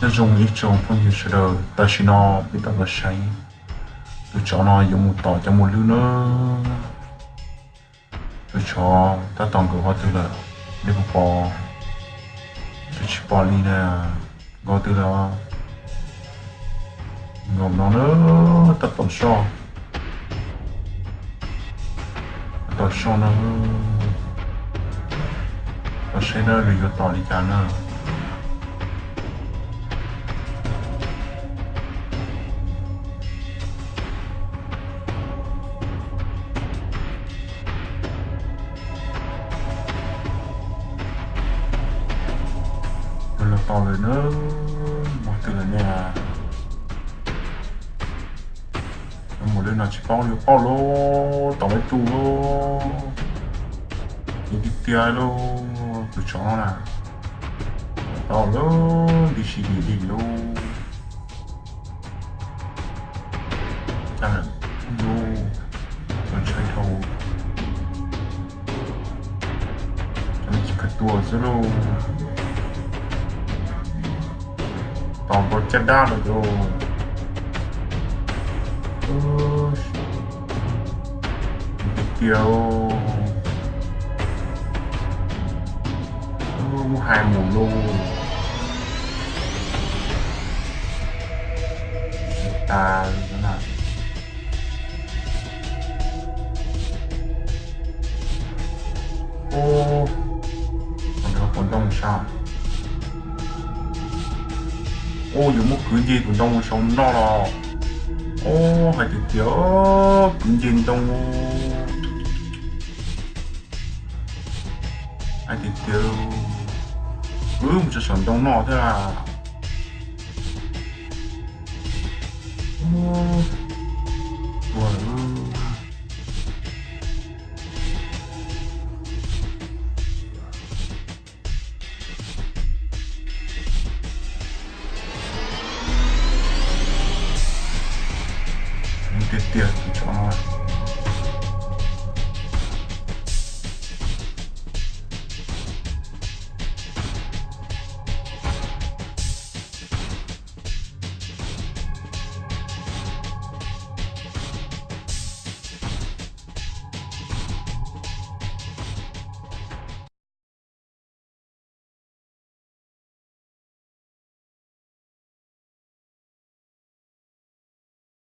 Nyob zoo ib tsoom phooj ywg sawv daws, tam sim no peb tau los saib tus tsov no yuav mus tom cov muas lwj na. Tus tsov tab tom nkaum qhov twg lawm, nej puas pom? Tsis pom li na, nkaum twg lawm? Nkaum no na, tab tom soj, tab tom soj na. Los saib na nws yuav tom li cas na. Los tom lawm na, mus twg lawm ne? Cov muas lwj no tsis paub li, paub lauj, tom peb tus lauj. Tiag tiag lauj, tus tsov no na, tom lawm, nti si dim li lauj. Cas lawm, ntshai dhau, tsis khav tua xwb lauj. Tom nkaus caj dab lawm lauj. Tiag tiag, muab hais mus lauj. Tas na. Ub, tus ntoo sab. Ub, yuav muab kwv nce tus ntoo saum no los. Ub, hais tiag tiag, kwv nce ntoo. Hais tiag tiag, kwv mus txog saum ntoo no thiab. Ua, tiag tiag tus tsov no.